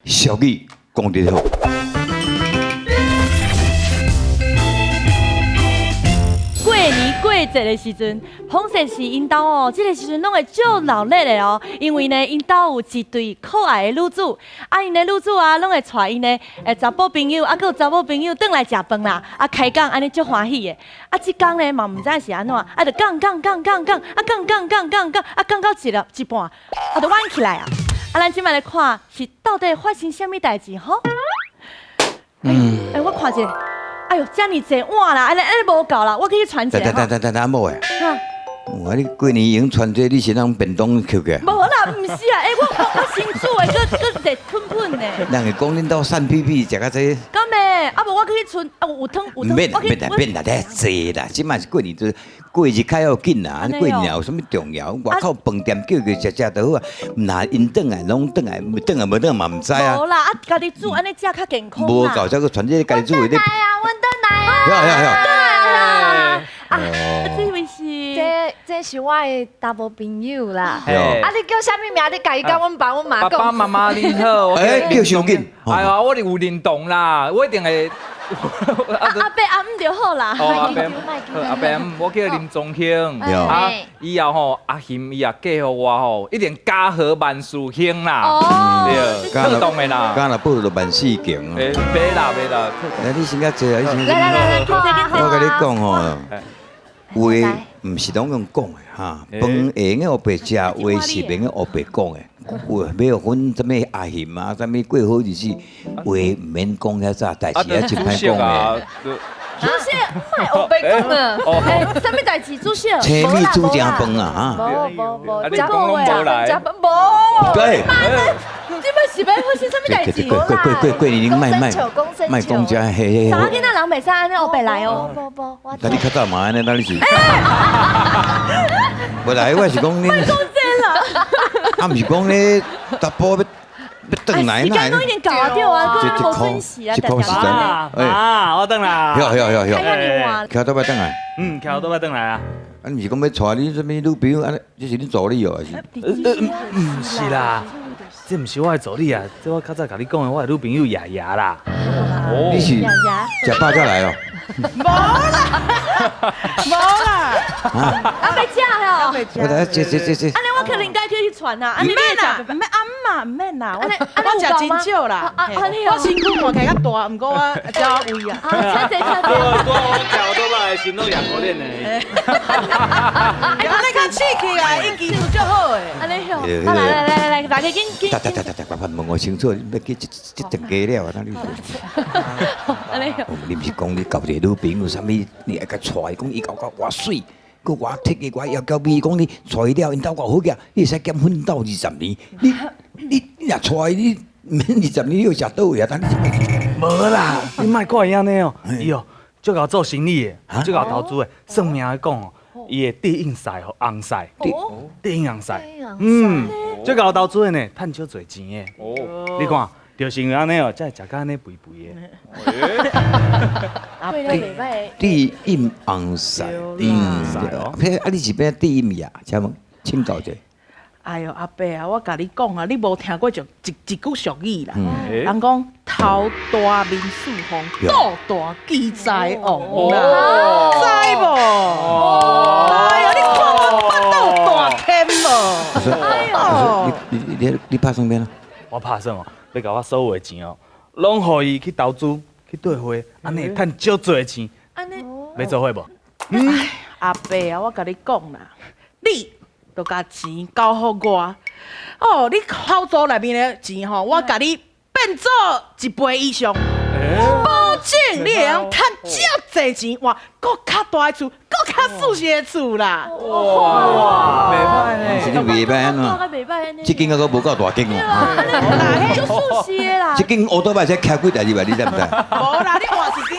俗語講得好。過年過節的時陣，彭先生𪜶兜哦，這個時陣攏會足鬧熱的哦，因為呢，𪜶兜有一對可愛的女子，啊，𪜶的女子啊，攏會帶𪜶的查某朋友，啊，閣有查某朋友轉來食飯啦，啊，開講按呢足歡喜的。啊，這工呢嘛毋知是按怎，啊，就講講講講講，啊，講講講講講，啊，講到一了一半，啊，就彎起來啊。啊，咱這擺來看是到底發生啥物代誌吼？嗯，欸，我看者。哎喲，遮爾濟碗啦，按呢按呢無夠啦，我去傳一下。等等等等等，阿某誒。哇！你過年用傳這個，你是人便當抾起來？無啦，毋是啊，欸，我新煮的，閣閣熱噴噴呢。人會講恁兜散屁屁食較濟。敢會？啊無我去傳，啊有湯有湯。毋免啦，免啦，免啦，遐濟啦。這擺是過年，就過日較要緊啦。過年有啥物重要？外口飯店叫叫食食就好啊。毋若𪜶轉來，攏轉來，轉來無轉來嘛毋知啊。無啦，啊家己煮按呢食較健康啦。無夠才閣傳這個家己煮的。阮轉來啊，阮轉來啊。有有有。啊，這位是？這是我的查某朋友啦。啊，你叫啥物名？你家己佮阮爸、阮媽講。爸爸媽媽恁好。欸，叫傷緊。哎呀，我是有認同啦，我一定會。阿伯阿姆就好啦。阿伯阿伯阿姆，我叫林宗興。啊，以後吼，阿賢伊也嫁予我吼，一定家和萬事興啦。哦。對，主動的啦。敢若報就萬事興。欸，袂啦袂啦。來，你先較坐啊，你先。來來來來，我共你講吼，話毋是攏用講的哈，飯會用得烏白食，話是袂用得烏白講的。話欲分啥物阿賢啊，啥物過好日子，話毋免講遐早，代誌也真歹講的。主席，莫烏白講啊！欸，啥物代誌？主席，青米煮成飯啊！無無無，食飯食飯無。對。這擺是欲發生啥物代誌？過過過過年恁莫莫莫講這嘿嘿。查某囡仔人袂使按呢烏白來哦。無無，我。那你較早嘛按呢？那你是？無來，我是講恁。莫講這啦。啊，毋是講咧，查埔欲轉來，時間攏已經到啊，對啊，閣無準時啊，一箍時間。啊，我轉來。有有有有。徛倒擺轉來。嗯，徛倒擺轉來啊。啊，你毋是講欲帶你啥物女朋友？按呢，這是恁助理哦，還是？毋是啦，這毋是我的助理啊，這我較早共你講的，我的女朋友雅雅啦。你是食飽才來哦？無啦，無啦。啊，欲食哦。我來，這這這這。按呢我可能應該去傳啊。毋免啦，毋免阿姆嘛，毋免啦。我食真少啦。我身軀看起來較大，毋過我食胃啊。啊，請坐，請坐。我徛倒擺時攏兩個臉呢。按呢較刺激啊，伊技術足好的。按呢好。來來來來來，大家緊緊。得得得得得，我問我清楚，欲去這這頓加了啊？那你。按呢好。你毋是講你交一個女朋友啥物？你愛共帶伊，講伊𠢕偌媠，閣偌鐵的，偌枵嬌美，講你帶伊了，𪜶兜偌好額，你會使減奮鬥20年。你你你若帶伊，你毋免二十年，你欲食佗位啊？等你。無啦，你莫看伊按呢哦，伊哦足𠢕做生意的，足𠢕投資的，算命的講哦，伊會對應賽予紅賽，對應紅賽，嗯，足𠢕投資的呢，趁少濟錢的。你看。就是因為按呢哦，才會食甲按呢肥肥的。對應紅賽，嗯，對。啊，你是欲對應伊啊？請問，請教者。哎喲，阿伯啊，我共你講啊，你無聽過一一句俗語啦？人講頭大眠四方，肚大忌財王啦，知無？哎喲，你看我腹肚大添無？哎喲，你你你拍算欲按怎？我拍算哦。欲共我所有的錢哦，攏予伊去投資去兌匯，按呢會趁少濟的錢。按呢，欲做伙無？阿伯啊，我共你講啦，你就共錢交予我，哦，你口座內面的錢吼，我共你變做一倍以上，保證你會當趁遮濟錢，換閣較大的厝，閣較舒適的厝啦。哇，袂歹呢，是你袂歹按怎？這間閣無夠大間哦。啦，足舒適的啦。這間烏多擺才開幾台入來，你知毋知？無啦，你換一間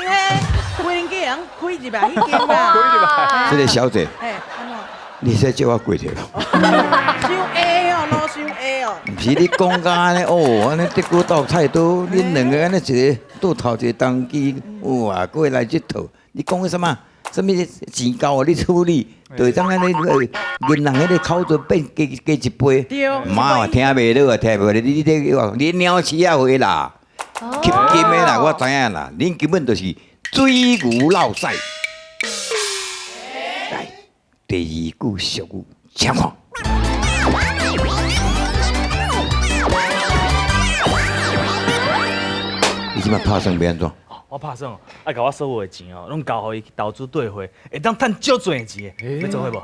彼，無人機會當開入來彼間啦。這個小姐，你會使借我過者無？傷矮哦，老傷矮哦。毋是你講甲按呢哦，按呢竹篙鬥菜刀，恁兩个按呢一个倒頭一个東機，哇，閣會來這套，你講的啥物？啥物錢交予你處理，就會當按呢銀行彼个口座變加加一倍。媽聽袂落啊，聽袂落，你你你鳥鼠仔話啦，吸金的啦，我知影啦，恁根本就是水牛落屎。來，第二句俗語，請看。你這擺拍算欲按怎？我拍算哦，愛共我所有的錢哦，攏交予伊去投資兌匯，會當趁足濟錢的，欲做伙無？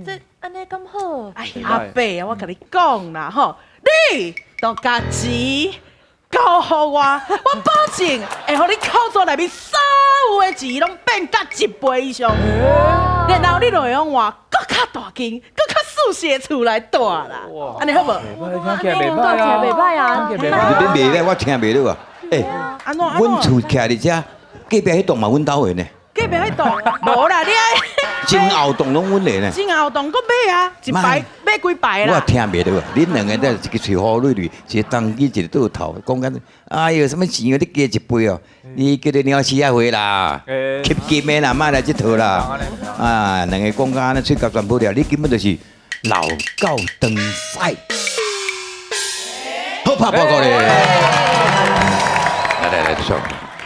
這按呢敢好？哎，阿伯啊，我共你講啦吼，你都共錢交予我，我保證會予你口座內面所有的錢攏變甲一倍以上，然後你就會用換閣較大間、閣較舒適的厝來住啦。按呢好無？聽起來袂歹啊，袂歹啊，你袂咧，我聽袂落啊。欸，阮厝徛佇遮，隔壁彼棟嘛阮兜的呢。隔壁彼棟無啦，你愛前後棟攏阮的呢。前後棟閣買啊，一排買幾排啦。我聽袂落，恁兩個在一个喙呼嚕嚕，一个東機，一个倒頭，講緊，哎喲，啥物錢啊？你加一倍哦，你叫做鳥鼠仔話啦，吸金的啦，莫來這套啦。啊，兩个講甲按呢，喙角全無了，你根本就是老狗長屎。好拍報告咧。來來來，上。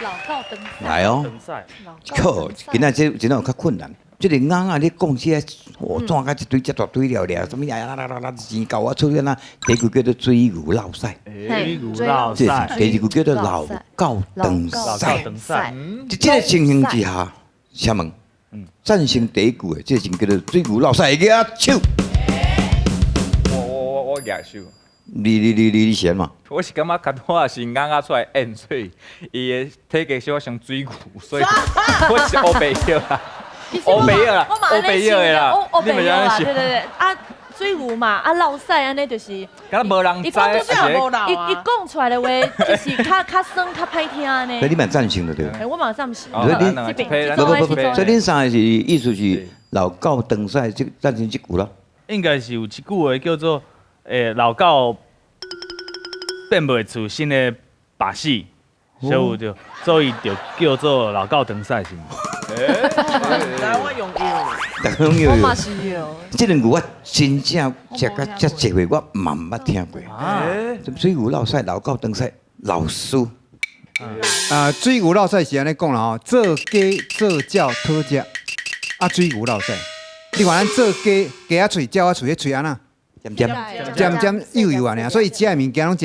老狗長來哦。靠，今仔這真正有較困難。這个尪仔你講這个，哦，怎甲一堆這大堆了了，啥物呀啦啦啦啦，錢交我出去啦。第一句叫做水牛落屎，水牛落屎。第二句叫做老狗長屎。佇這个情形之下，請問，贊成第一句的，這個就叫做水牛落屎，舉手。我舉手。你是按怎？我是感覺較拄仔是尪仔出來演，所以伊的體格小可像水牛，所以我是烏白藥啦，烏白藥啦，烏白藥的啦，你咪按呢想。對對對，啊水牛嘛，啊落屎按呢就是，敢若無人知，伊伊講出來的話，就是較較酸較歹聽按呢。所以你嘛贊成的對？欸，我嘛贊成。所以恁不不不，所以恁三個是意思是老狗長屎，這贊成這句啦？應該是有一句話叫做。欸，老狗變袂出新的把戲，所以就所以就叫做老狗長屎是毋？來，我用藥。大家攏用。我嘛是藥。這兩句我真正食甲遮濟歲，我嘛毋捌聽過。水牛落屎，老狗長屎，老師。啊，水牛落屎是按呢講啦吼，做雞做鳥討食，啊水牛落屎。你看咱做雞雞仔喙、鳥仔喙，彼喙按怎？漸漸漸幼幼按呢，所以食的物件攏食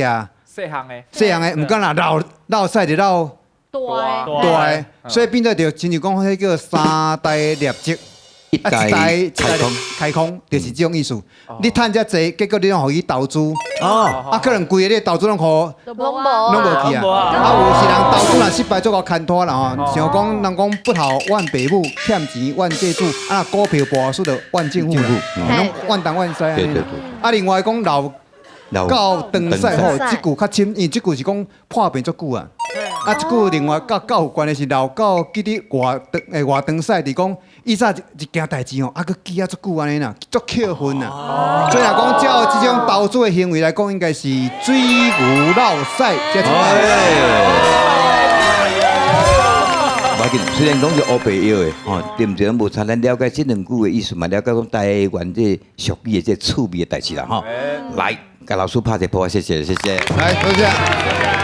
細項的，細項的，毋敢若老落屎就落大大的，所以變做就親像講彼叫三代獵積，一代開空，開空就是這種意思。你趁遮濟，結果你攏予伊投資，啊可能規个你投資攏予攏無去啊。啊有時人投資若失敗，做夠牽拖啦吼。像講人講不好怨爸母，欠錢怨債主，啊股票博輸就怨政府啦，攏怨東怨西按呢。對對對。啊，另外講老狗長屎吼，這句較深，因為這句是講破病足久啊。啊，這句另外佮狗有關的是老狗記得外長欸外長屎，是講以早一件代誌吼，啊，閣記啊足久按呢啦，足扣分啊。所以若講照這種投資的行為來講，應該是水牛落屎這一款。無要緊，雖然講是烏白藥的，吼，對毋對？無差，咱了解這兩句的意思嘛，了解講台灣這俗語的這趣味的代誌啦，吼。來，共老師拍一個噗，謝謝，謝謝。來，多謝。